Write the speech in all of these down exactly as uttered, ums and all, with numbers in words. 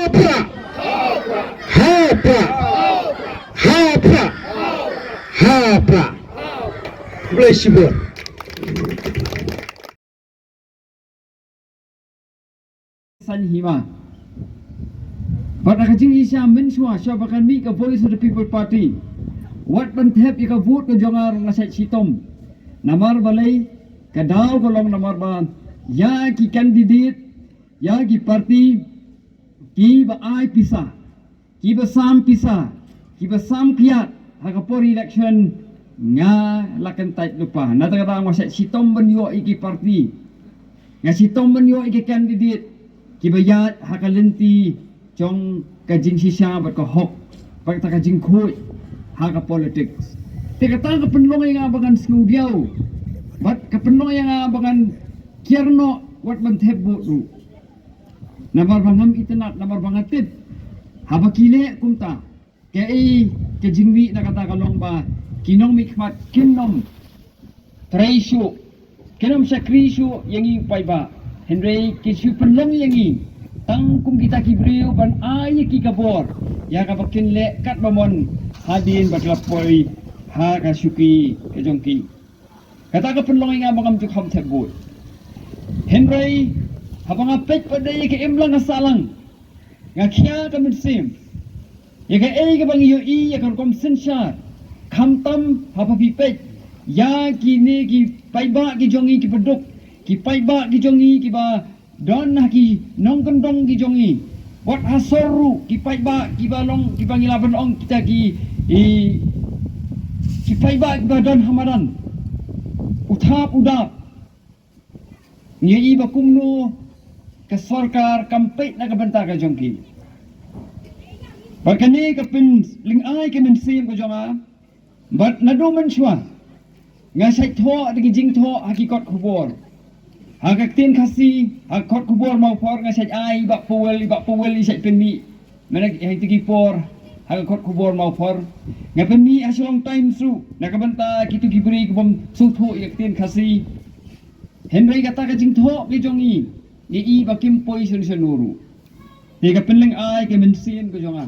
Pra! Ha pra! Ha pra! Ha pra! Khublei shibun. Saiñ hima. Bad ha ka jingshisha mynshuwa shuwa ba kan mih ka Voice of the People Party, wat ban thep ïa ka vote ka jong nga ruh nga shait shitom. Namar balei? Ka daw ka long namar ba ïa ki candidate, ïa ki party kiba ai pisa, kiba sam pisa, kiba sam kiad ha ka por election, nga la kyntait lypa. Na kata ka daw nga shait shitom ban ïoh ïa ki party, nga shitom ban ïoh ïa ki candidate kiba ïaid ha ka lynti jong ka jingshisha bad ka hok bad kata ka jingkhuid ha ka politics. Te kata ka pynlong ïa nga ba ngan sngewdiaw bad ka pynlong ïa nga ba ngan kiar noh wat ban thep vote ruh. Namar ba ngam itynnad, namar ba nga tip haba ki leh kumta, kaei ka jingmih na kata ka long ba ki nongmihkhmat kin ym trei shuh, kin ym shakri shuh ïa ngi u paidbah. Hynrei ki shu pynlong ïa ngi tang kum kita ki briew ban ai ïa ki ka bor ïa kaba kin leh katba mon hadien ba ki la poi ha ka shuki ka jong ki. Kata ka pynlong ïa nga ba ngam ju kham thep vote. Hynrei haba nga peit pat de ïa ka imlang ka sahlang, nga khia ka mynsiem ïa kaei kaba ngi ïohi ïa ka rukom synshar, khamtam haba phi peit ïa kine ki paidbah ki jong ngi kiba duk, ki paidbah ki jong ngi kiba don ha ki nongkyndong ki jong ngi. Wat ha sor ruh ki paidbah kiba long, kiba ngi lah ban ong kita ki, i, ki paidbah kiba don ha madan, u thap u dap. Ngi i ba kumno ka sorkar kam peit na ka bynta ka jong ki. Bad kane ka pynlyngngai ka mynsiem ka jong nga. Bad naduh mynshuwa nga shait thoh da ki jingthoh ha ki kot khubor, ha ka ktien Khasi ha ka kot khubor Mawphor. Nga shait ai i Bah Powell, i Bah Powell i shait pynmih mynta ha kito ki por ha ka kot khubor Mawphor. Nga pynmih ha Shillong Times ruh na ka bynta kito ki briew ki bym sngewthuh ïa ka ktien Khasi. Hynrei kata ka jingthoh ka jong ngi, ngi i ba kim poi shano shano ruh. Te ka pynlyngngai ka mynsiem ka jong nga.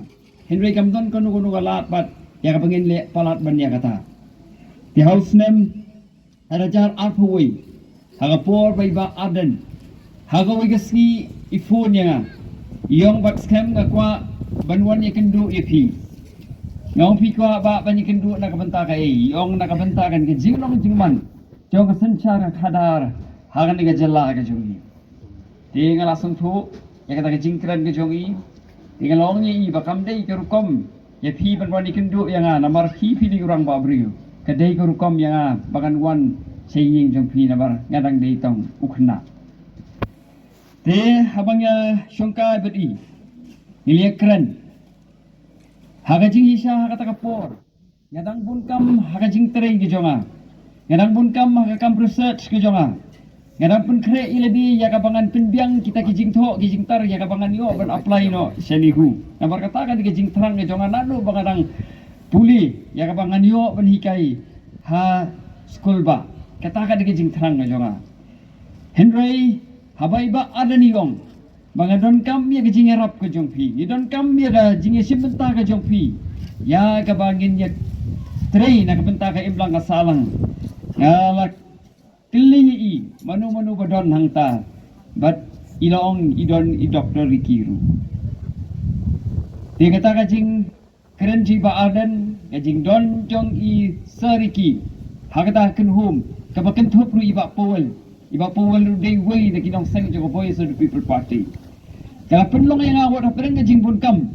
Hynrei kam don kano kano ka lad pat ïa kaba ngin leh palat ban ïa kata. Te ha u snem ar hajar arphew wei, ha ka por ba i Bah Ardent ha kawei ka sngi i phone ïa nga, i ong, Batskhem, nga kwah ban wan ïakynduh ïa phi. Nga ong, phi kwah Bah ban ïakynduh na ka bynta kaei? I ong, na ka bynta kane ka jinglong jingman jong ka synshar ka khadar ha kane ka jylla ka jong ngi. Te nga la sngewthuh ïa kata ka jingkren ka jong i. Te nga la ong ïa i ba kam dei ka rukom ïa phi ban wan ïakynduh ïa nga namar phi, phi dei u rangbah briew. Ka dei ka rukom ïa nga ba ngan wan sha ïing jong phi namar nga dang dei tang u khynnah. Te haba nga shongkai bad i, ngi la ïakren ha ka jingshisha ha kata ka por. Nga dang bun kam ha ka jingtrei ka jong nga. Nga dang bun kam ha ka kam research ka jong nga. Nga dang pynkhreh ïa lade ïa kaba ngan pynbiang kita ki jingthoh ki jingtar ïa kaba ngan ïoh ban apply noh sha NEHU. Namar kata ka dei ka jingthrang ka jong nga naduh ba nga dang pule ïa kaba ngan ïoh ban hikai ha skul bah. Kata ka dei ka jingthrang ka jong nga. Hynrei haba i Bah Ardent i ong ba nga donkam ïa ka jingïarap ka jong phi, ngi donkam ïa ka jingïashim bynta ka jong phi ïa kaba ngin ïatrei na ka bynta ka imlang ka sahlang. Nga la kylli ïa i, mano mano ba don hangta? Bad i la ong i don i Doktor Ricky ruh. Te kata ka jing kren jong i Bah Ardent, ka jingdon jong i Sir Ricky ha kata ka kynhun kaba kynthup ruh i Bah Powell. I Bah Powell ruh dei uwei na ki nongseng jong ka Voice of the People Party. Ka la pynlong ïa nga wat hapdeng ka jingbun kam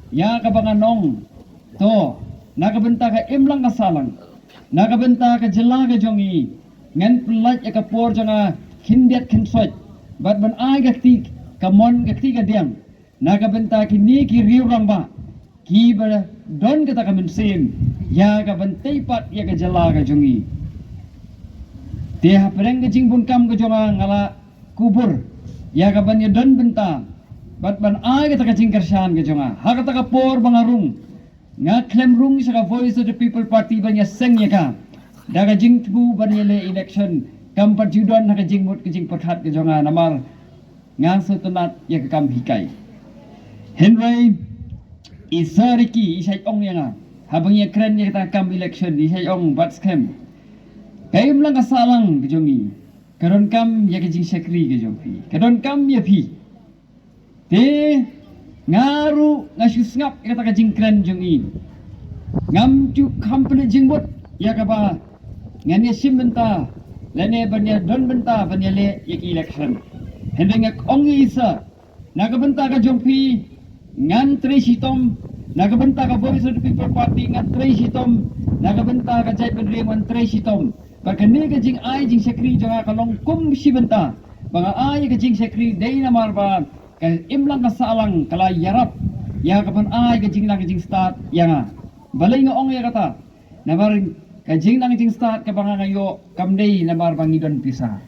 ïa kaba ngan ong, to, na ka bynta ka imlang ka sahlang, na ka bynta ka jylla ka jong i, ngan pynlait ïa ka por jong nga khyndiat khynsoit bad ban ai ka kti kamon ka kti kadiang na ka bynta kine ki riew rangbah kiba don kata ka mynsiem ïa ka ban tei pat ïa ka jylla ka jong i. Te hapdeng ka jingbun kam ka jong nga, nga la kubur ïa ka ban ïadon bynta bad ban ai kata ka jingkyrshan ka jong nga. Ha kata ka por ba nga rung, nga khlem rung sha ka Voice of the People Party ban ïaseng ïa ka da ka jingthmu ban ïaleh election. Kam pat ju don ha ka jingmut ka jingpyrkhat ka jong nga namar nga sngewtynnad ïa ka kam hikai. Hynrei i Sir Ricky i shait ong ïa nga, haba ngi ïakren ïa kata ka kam election, i shait ong, Bah Skhem, ka imlang ka sahlang ka jong ngi ka donkam ïa ka jingshakri ka jong phi, ka donkam ïa phi. Te nga ruh nga shu sngap ïa kata ka jingkren jong i. Ngam ju kham pynleit jingmut ïa kaba ngan ïa shim bynta lane ban ïa don bynta ban ïaleh ïa ki election. Hynrei nga ong ïa i Sir, na ka bynta ka jong phi ngan trei shitom, na ka bynta ka Voice of the People Party ngan trei shitom, na ka bynta ka jaitbynriew ngan trei shitom. Bad kane ka jingai jingshakri jong nga ka long kum shi bynta ba nga ai ka jingshakri dei namar ba ka imlang ka sahlang ka la ïarap ïa ka ban ai ka jingnang ka jingstad ïa nga. Balei nga ong ïa kata? Namar ka jingnang jingstad kaba nga nga ïoh kam dei namar ba ngi don pisa.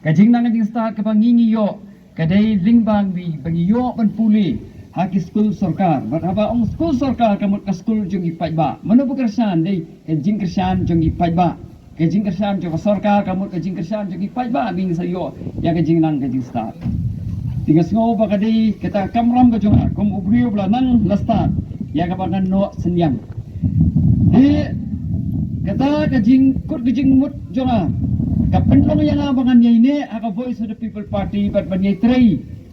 Ka jingnang jingstad kaba ngi ngi ïoh ka dei lyngba ngi ba ngi ïoh ban pule ha ki skul sorkar. Bad haba ong skul sorkar ka mut ka skul jong ki paidbah. Mano ba kyrshan? Dei ka jingkyrshan jong ki paidbah. Ka jingkyrshan jong ka sorkar ka mut ka jingkyrshan jong ki paidbah ba ngi sa ïoh ïa ka jingnang ka jingstad. Te nga sngew ba ka dei kata ka kamram ka jong nga kum u briew ba la nang la stad ïa kaba ngan noh synñiang. Te kata ka jingkut ka jingmut jong nga ka pynlong ïa nga ba ngan ïaineh ha ka Voice of the People Party bad ban ïai trei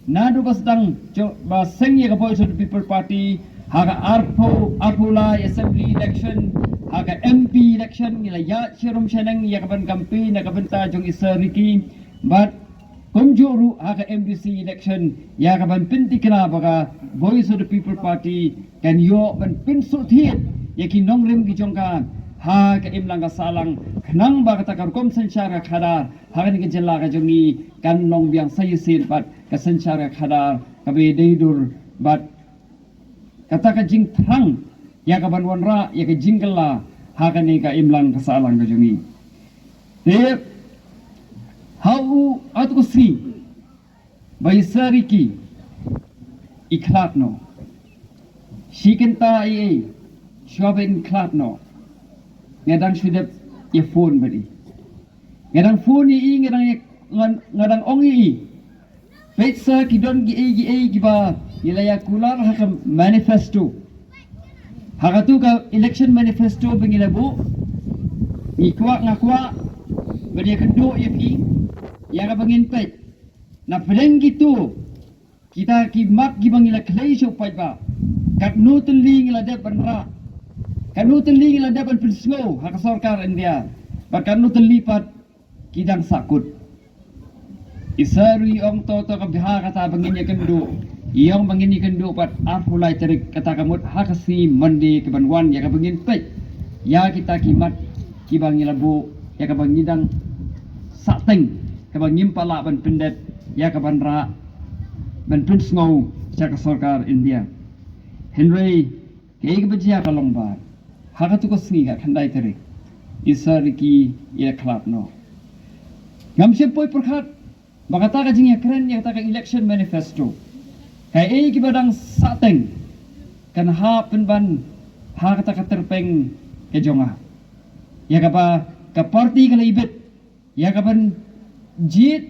naduh ba sdang jong ba seng ïa ka Voice of the People Party ha ka arphew, arphew lai assembly election, ha ka M P election ngi la ïaid sharum shaneng ïa ka ban campaign na ka bynta jong i Sir Ricky bad kumjuh ruh ha ka M D C election ïa ka ban pynthikna ba ka Voice of the People Party kan ïoh ban pynsuhthied ïa ki nongrim ki jong ka ha ka imlang ka sahlang khnang ba kata ka rukom synshar ka khadar ha kane ka jylla ka jong ngi kan long biang sa shisien bad ka synshar ka khadar kaba dei dur bad kata ka jingthrang ïa ka ban wanrah ïa ka jingkylla ha kane ka imlang ka sahlang ka jong ngi. Te ha u atu ka sngi ba i Sir Ricky i khlad noh. Shi kynta ei ei shuwa ban khlad noh nga dang shu dep ïa phone bad i. Nga dang phone ïa i, nga dang ïa, nga, nga dang ong ïa i. Peit Sir, ki don ki ei ki ei kiba ngi la ïa kular ha ka manifesto. Ha katu ka election manifesto ba ngi la buh ngi kwah, nga kwah ban ïa kynduh ïa phi ïa kaba ngin peit. Na pdeng kitu kita ki mat kiba ngi la khlei sha u paidbah, katno tylli ngi la dep ban rah, katno tylli ngi la dep ban pynsngew ha ka sorkar India bad katno tylli pat ki dang sahkut. I Sir ruh i ong to to ka bha kata ba ngin ïa kynduh. I ong ba ngin ïa kynduh pat arphew lai tarik kata ka mut ha ka sngi Monday ka ban wan ïa kaba ngin peit ïa kita ki mat kiba ngi la buh ïa kaba ngi dang sahteng kaba ngim pat lah ban pyndep ïa ka ban rah ban pynsngew sha ka sorkar India. Hynrei kaei kaba jia ka long ba ha katu ka sngi ka khyndai tarik i Sir Ricky i la khlad noh. Ngam shym poi pyrkhat ba kata ka jingïakren ïa kata ka election manifesto, kaei kiba dang sahteng kan hap pynban ha kata ka tyrpeng ka jong nga ïa kaba ka party ka la ibit ïa ka ban jied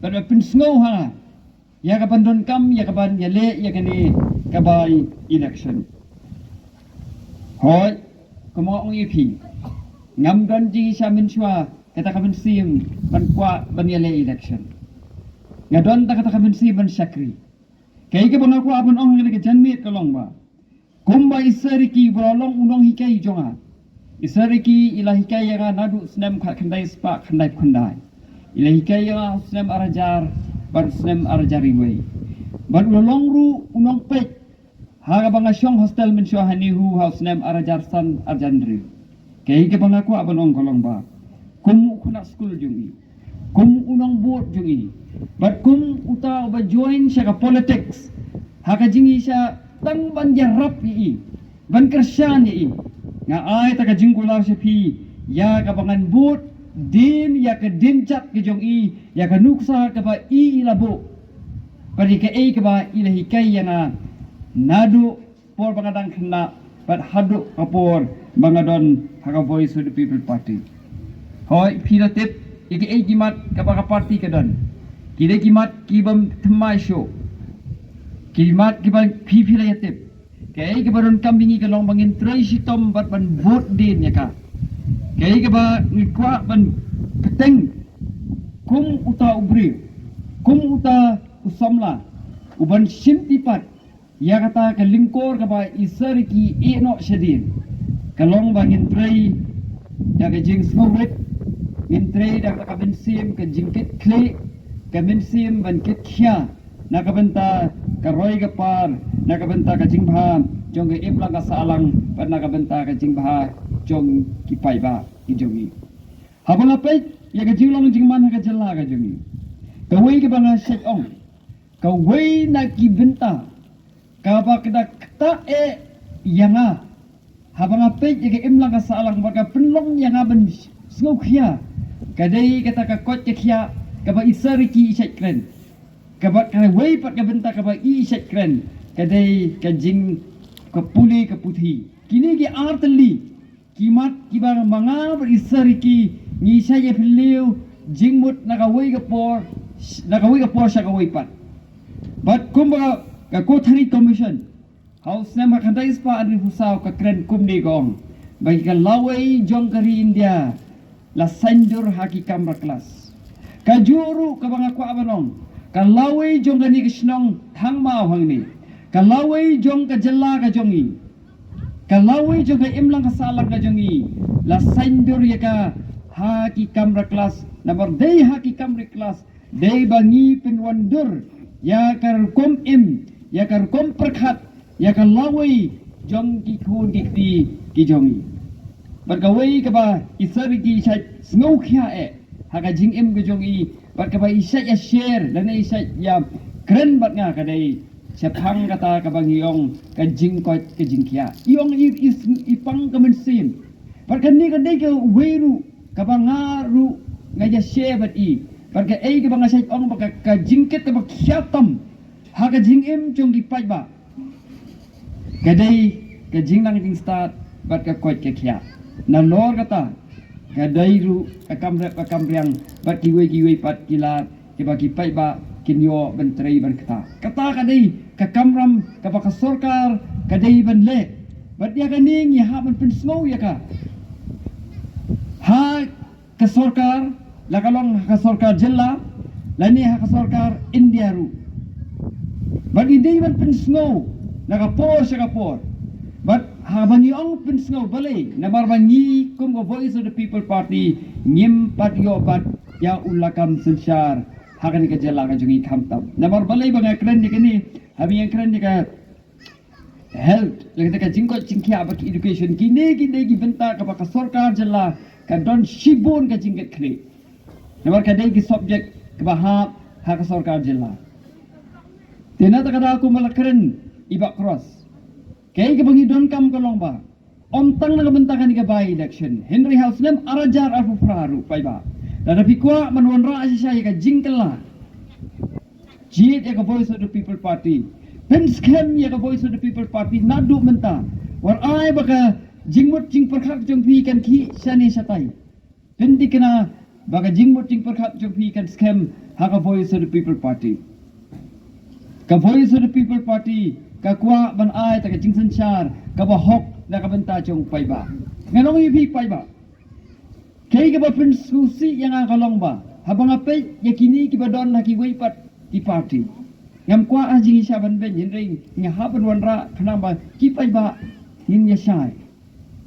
bad ban pynsngew ha nga ïa ka ban donkam ïa ka ban ïaleh ïa kane ka by election. Hooid, kumba nga ong ïa phi, ngam don jingisha mynshuwa kata ka mynsiem ban kwah ban ïaleh election. Nga don ta kata ka mynsiem ban shakri. Kaei kaba nga kwah ban ong ha kane ka janmiet ka long ba kumba i Sir Ricky ba la long u nonghikai jong nga. I Sir Ricky i la hikai ïa nga naduh snem khatkhyndai spah khyndaiphew khyndai. I la hikai ïa nga ha u snem ar hajar bad u snem ar hajar iwei. Bad u la long ruh u nongpeit ha kaba nga shong hostel mynshuwa ha NEHU ha u snem ar hajar san ar hajar hynriew. Kaei kaba nga kwah ban ong ka long ba kum u khynnah skul jong i, kum u nongbud jong i, bad kum uta uba join sha ka politics ha ka jingisha tang ban ïarap ïa i, ban kyrshan ïa i, nga ai ta ka jingkular sha phi ïa kaba ngan bud dien ïa ka dienjat ka jong i, ïa ka nuksa kaba i i la buh bad ïa kaei kaba i la hikai ïa nga naduh por ba nga dang khynnah bad haduh ka por ba nga don ha ka Voice of the People Party. Hooid, phi la tip ïa kaei ki mat kaba ka party ka don. Ki dei ki mat ki bym thymmai shuh. Ki mat kiba phi phi la ïa tip. Kaei kaba donkam ïa ngi ka long ba ngin trei shitom bad ban bud dien ïa ka. Kaei kaba ngi kwah ban bteng kum uta u briew, kum uta u samla, u ban shim tipat ïa kata ka lyngkor kaba i Sir Ricky i ïeh noh shadien. Ka long ba ngin trei da ka jingsngewrit, ngin trei da ka mynsiem ka jingkit khlieh, ka mynsiem ban kit khia na ka bynta ka roi ka par, na ka bynta ka jingbha jong ka imlang ka sahlang, bad na ka bynta ka jingbha jong ki paidbah ki jong ngi. Haba nga peit ïa ka jinglong jingman ha ka jylla ka jong ngi, kawei kaba nga shait ong, kawei na ki bynta kaba ka da ktah eh ïa nga haba nga peit ïa ka imlang ka sahlang bad ka pynlong ïa nga ban sngewkhia, ka dei kata ka koit ka khiah kaba i Sir Ricky i shait kren. Kaba kawei pat ka bynta kaba i shait kren, ka dei ka jing ka pule ka puthi. Kine ki ar tylli ki mat kiba ma nga bad i Sir Ricky ngi shait ïa phylliew jingmut na kawei ka por, na kawei ka por sha kawei pat. Bad kumba ka Kothari Commission ha u snem ha khyndai spah hynriewphew saw ka kren kumne, ka ong ba ka lawei jong ka ri India la saiñdur ha ki kamra klas. Kajuh ruh kaba nga kwah ban ong, ka lawei jong kane ka shnong Thangmaw hangne, ka lawei jong ka jylla ka jong ngi, ka lawei jong ka imlang ka sahlang ka jong ngi, la saiñdur ïa ka ha ki kamra klas. Namar dei ha ki kamra klas dei ba ngi pynwandur ïa ka rukom im, ïa ka rukom pyrkhat, ïa ka lawei jong ki khun ki kti ki jong ngi. Bad kawei kaba i Sir Ricky i shait sngewkhia eh ha ka jingim ka jong ngi, bad kaba i shait ïa share lane i shait ïa kren bad nga, ka dei shaphang kata kaba ngi ong ka jingkoit ka jingkhiah. I ong i, i, i pang ka mynsiem. Bad kane ka dei kawei ruh kaba nga ruh nga ïa share bad i. Bad kaei kaba nga shait ong ba ka, ka jingkit kaba khia tam ha ka jingim jong ki paidbah, ka dei ka jingnang jingstad bad ka koit ka khiah. Nalor kata, ka dei ruh ka kam rep ka kam riang bad kiwei kiwei pat ki lad kiba ki paidbah kin ïoh ban trei ban ktah. Kata ka dei ka kamram kaba ka sorkar ka dei ban leh. Bad ïa kane ngi hap ban pynsngew ïa ka ha ka sorkar, la ka long ha ka sorkar jylla lane ha ka sorkar India ruh. Bad ngi dei ban pynsngew na ka por sha ka por. Bad haba ngi ong pynsngew, balei? Namar ba ngi kum ka Voice of the People Party ngim pat ïoh pat ïa u lakam synshar ha kane ka jylla ka jong ngi khamtam. Namar balei ba nga kren ïa kane? Haba ngi kren ïa ka health, lane ka jingkoit jingkhiah bad ki education, kine kine ki bynta kaba ka sorkar jylla ka don shibun ka jingkit khlieh. Namar ka dei ki subject kaba hap ha ka sorkar jylla. Te na kata ka daw kumba la kren i Bah Cross, kaei kaba ngi donkam ka long ba ym tang na ka bynta kane ka by election, hynrei ha u snem ar hajar arphew phra ruh paidbah, lada phi kwah ban wanrah shisha ïa ka jingkylla, jied ïa ka Voice of the People Party. Pynskhem ïa ka Voice of the People Party naduh mynta. Wat ai ba ka jingmut jingpyrkhat jong phi kan khih shane shatai. Pynthikna ba ka jingmut jingpyrkhat jong phi kan skhem ha ka Voice of the People Party. Ka Voice of the People Party ka kwah ban ai ta ka jingsynshar kaba hok na ka bynta jong paidbah. Ngan ong ïa phi paidbah, kaei kaba pynsngewsih ïa nga ka long ba haba nga peit ïa kine kiba don ha kiwei pat ki party, ngam kwah ha jingïasha ban beiñ, hynrei nga hap ban wanrah khnang ba ki paidbah ngin ïashai.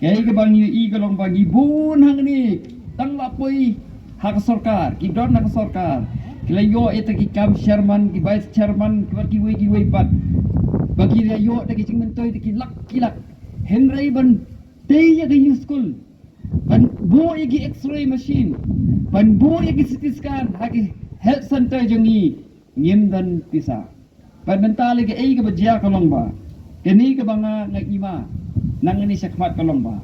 Kaei kaba ngi ïohi ka long ba ngi bun hangne tang la poi ha ka sorkar, ki don ha ka sorkar, ki la ïoh ïa ta ki kam chairman, ki vice chairman, kiwei kiwei pat, ba ki la ïoh da ki jingmyntoi da ki lak ki lak, hynrei ban tei ïa ka ïing skul, ban buh ïa ki X-ray machine, ban buh ïa ki C T scan ha ki health center jong ngi, ngim don pisa. Bad mynta lei kaei kaba jia ka long ba kane kaba nga nga ïma nangne shakhmat ka long ba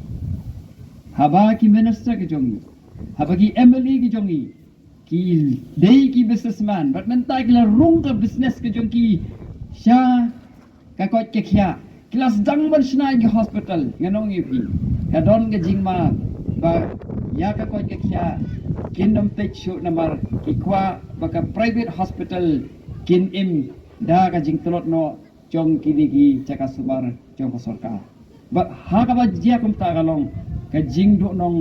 haba ki minister ki jong ngi, haba ki M L A ki jong ngi ki dei ki businessman, bad mynta ki la rung ka business ki jong ki sha ka koit ka khiah. Ki la sdang ban shna ïa ki hospital. Ngan ong ïa phi, ka don ka jingma ba ïa ka koit ka khiah kin ym peit shuh namar ki kwah ba ka private hospital kin im da ka jingtlot noh jong kine ki jaka sumar jong ka sorkar. Bad ha kaba jia kumta ka long ka jingduhnong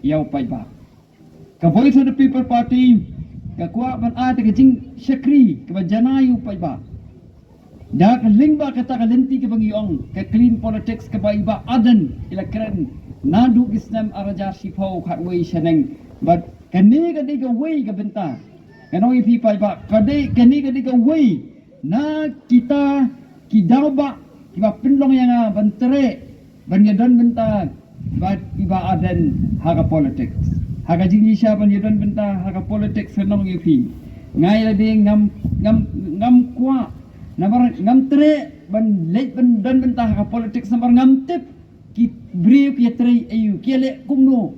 ïa u paidbah. Ka Voice of the People Party ka kwah ban ai ka jingshakri kaba janai ïa u paidbah. Da ka lyngba kata ka lynti kaba ngi ong ka clean politics kaba i Bah Ardent i la kren naduh ki snem ar hajar shiphew khatwei shaneng. Bad kane ka dei kawei ka bynta. Ngan ong ïa phi paidbah, ka dei, kane ka dei kawei na kita ki daw ba kiba pynlong ïa nga ban treh ban ïadon bynta bad i Bah Ardent ha ka politics. Ha ka jingïaishah ban ïadon bynta ha ka politics, ngan ong ïa phi, nga ïa lade ngam, ngam, ngam kwah, namar ngam treh ban leit ban don bynta ha ka politics namar ngam tip ki briew ki ïatrei aïu, ki ïaleh kumno.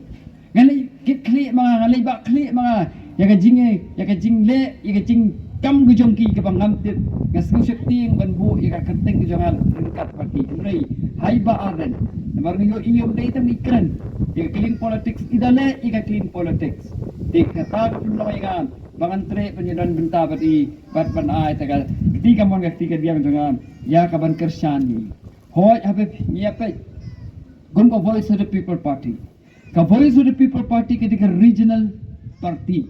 Nga leh kit khlieh ma nga, nga leh bah khlieh ma nga ïa ka jing, ïa ka jingleh, ïa ka jingkam ka jong ki kaba ngam tip. Nga sngewsih tieng ban buh ïa ka kyrteng ka jong nga ryngkat bad ki. Hynrei ha i Bah Ardent, namar nga ïohi ïa u dei tang i kren ïa ka clean politics, i da leh ïa ka clean politics. Te kata ka pynlong ïa nga ba ngan treh ban ïadon bynta bad i, bad ban ai ta ka kti kamon ka kti kadiang jong nga ïa ka ban kyrshan ïa i. Hooid, haba ngi ïa peit kum ka Voice of the People Party, ka Voice of the People Party ka dei ka regional party.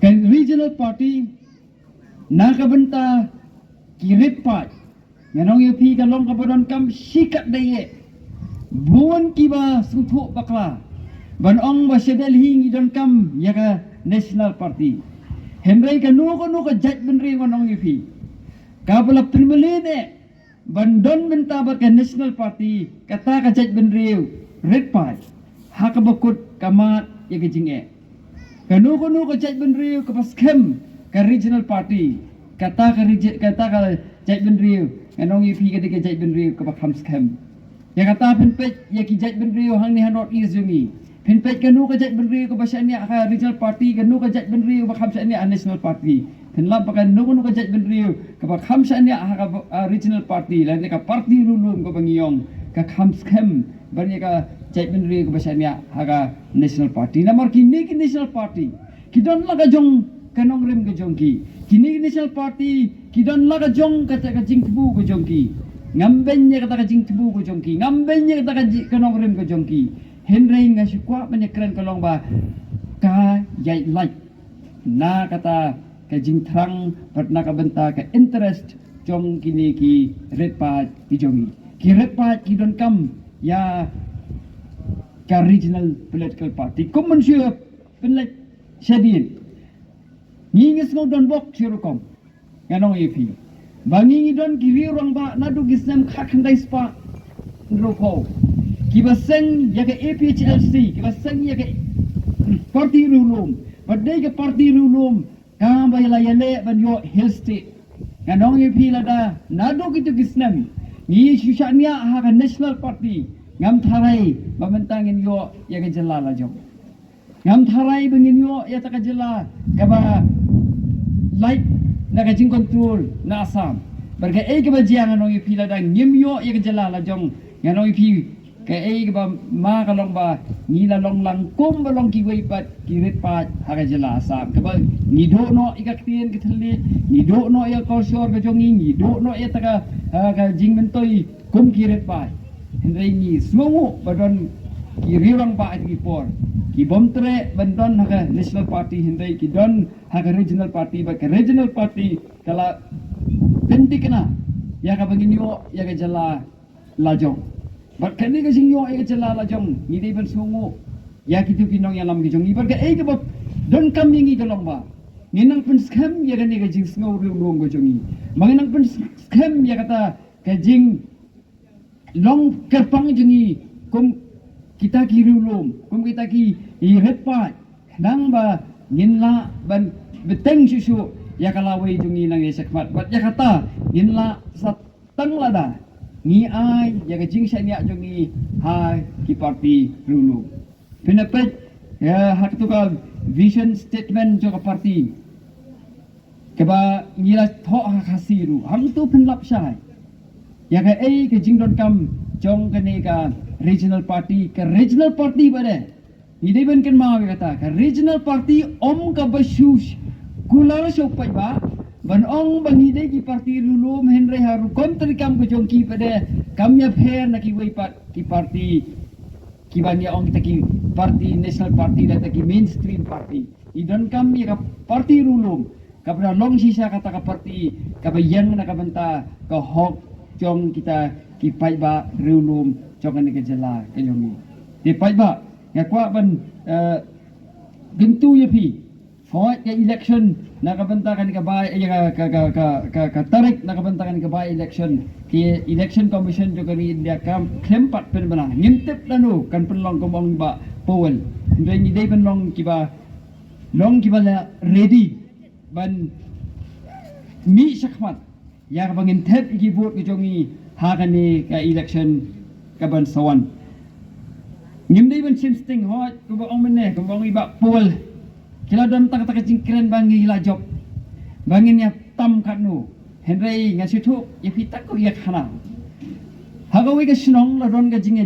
Ka regional party na ka bynta ki rit paid, ngan ong ïa phi, ka long kaba donkam shikatdei eh. Bun kiba sngewthuh bakla ban ong ba sha Delhi ngi donkam ïa ka national party. Hynrei kano kano ka jaitbynriew, ngan ong ïa phi, kaba la pynmlien eh ban don bynta bad ka national party, kata ka jaitbynriew rit paid, ha kaba kut ka mad ïa ka jingeh. Kano kano ka jaitbynriew kaba skhem ka regional party, kata ka regi-, kata ka jaitbynriew, ngan ong ïa phi, ka dei ka jaitbynriew kaba kham skhem. Ïa kata phin peit ïa ki jaitbynriew hangne ha North East jong ngi. Phin peit kano ka jaitbynriew kaba shaniah ha ka regional party, kano ka jaitbynriew ba kham shaniah ha national party. Phin lap ba kano kano ka jaitbynriew kaba kham shaniah ha ka, ah, regional party, lane ka party riewlum kaba ngi ong, ka kham skhem ban ïa ka jaitbynriew kaba shaniah ha ka national party. Namar kine ki national party ki don la ka jong ka nongrim ka jong ki. Kine ki national party ki don la ka jong kata ka jingthmu ka jong ki. Ngam beiñ ïa kata ka jingthmu ka jong ki, ngam beiñ ïa kata ka ji-, ka nongrim ka jong ki. Hynrei nga shu kwah ban ïa kren ka long ba ka ïaid lait na kata ka jingthrang bad na ka bynta ka interest jong kine ki rit paid ki jong ngi. Ki rit paid ki donkam ïa ka regional political party. Kum mynshuwa pynlait shadien, ngi ngi sngew donbok shi rukom. Ngan ong ïa phi ba ngi ngi don ki riew rangbah naduh ki snem khatkhyndai spah hynriewphew kiba seng ïa ka A P H L C, kiba seng ïa ka party riewlum, ba dei ka party riewlum kaba la ïaleh ban ïoh Hill State. Ngan ong ïa phi, lada naduh kito ki snem ngi shu shaniah ha ka national party, ngam tharai ba mynta ngin ïoh ïa ka jylla la jong. Ngam tharai ba ngin ïoh ïa kata ka jylla kaba lait na ka jingkontrol na Assam. Bad kaei kaba jia, ngan ong ïa phi, lada ngim ïoh ïa ka jylla la jong, ngan ong ïa phi, kaei kaba ma ka long ba ngi la long lang kum ba long kiwei pat ki rit paid ha ka jylla Assam, kaba ngi duh noh ïa ka ktien ka thylliej, ngi duh noh ïa ka culture ka jong ngi, ngi duh noh ïa kata ka, ha, ka jingmyntoi kum ki rit paid. Hynrei ngi sngewnguh ba don ki riew rangbah ha ki por ki bym treh ban don ha ka national party, hynrei ki don ha ka regional party, bad ka regional party ka la pynthikna ïa kaba ngin ïoh ïa ka jylla la jong. Bad kane ka jingïoh ïa ka jylla la jong, ngi dei ban sngewnguh ïa kito ki nongïalam ki jong ngi. Bad kaei kaba donkam ïa ngi ka long ba ngin nang pynskhem ïa kane ka jingsngew riewlum ka jong ngi, ba ngin nang pynskhem ïa kata ka jing long kyrpang jong ngi kum kita ki riewlum, kum kita ki rit paid, khnang ba ngin lah ban bteng shuh shuh ïa ka lawei jong ngi nangne shakhmat, bad ïa kata ngin lah sa tang lada ngi ai ïa ka jingshaniah jong ngi ha ki party riewlum. Phin ïa peit ïa ha kato ka vision statement jong ka party kaba ngi la thoh ha Khasi ruh, hangto phin lap shai ïa kaei ka jingdonkam jong kane ka regional party. Ka regional party ba dei, ngi dei ban kynmaw ïa kata, ka regional party ym kaba shu kular sha u paidbah, Ban ong ba ngi dei ki party riewlum, hynrei ha rukom treikam ka jong ki pat de kam ïapher na kiwei pat ki party kiba ngi ong kita ki party, national party lane kita ki mainstream party. Ngi donkam ïa ka party riewlum kaba da long shisha kata ka party kaba ïeng na ka bynta ka hok jong kita ki paidbah riewlum jong kane ka jylla ka jong ngi. Te paidbah, nga kwah ban, eh, kyntu ïa phi, hooid ka election na ka bynta kane ka bai, ïa ka, ka, ka, ka, ka, ka tarik na ka bynta kane ka bai election, ki Election Commission jong ka ri India kam khlem pat pynbna. Ngim tip lano kan pynlong, kumba ong i Bah Powell. Hynrei ngi dei ban long kiba, long kiba la ready ban mih shakhmat ïa kaba ngin thep ïa ki vote ka jong ngi ha kane ka election kaban sa wan. Ngim dei ban shim sting, hooid, kumba ong mynne, kumba ong i Bah Powell. Ki la don tang kata ka jingkren ba ngi la jop, ba ngin ïa tam katno. Hynrei nga sngewthuh ïa phi, tang ko ïa khana ha kawei ka shnong la don ka jingïa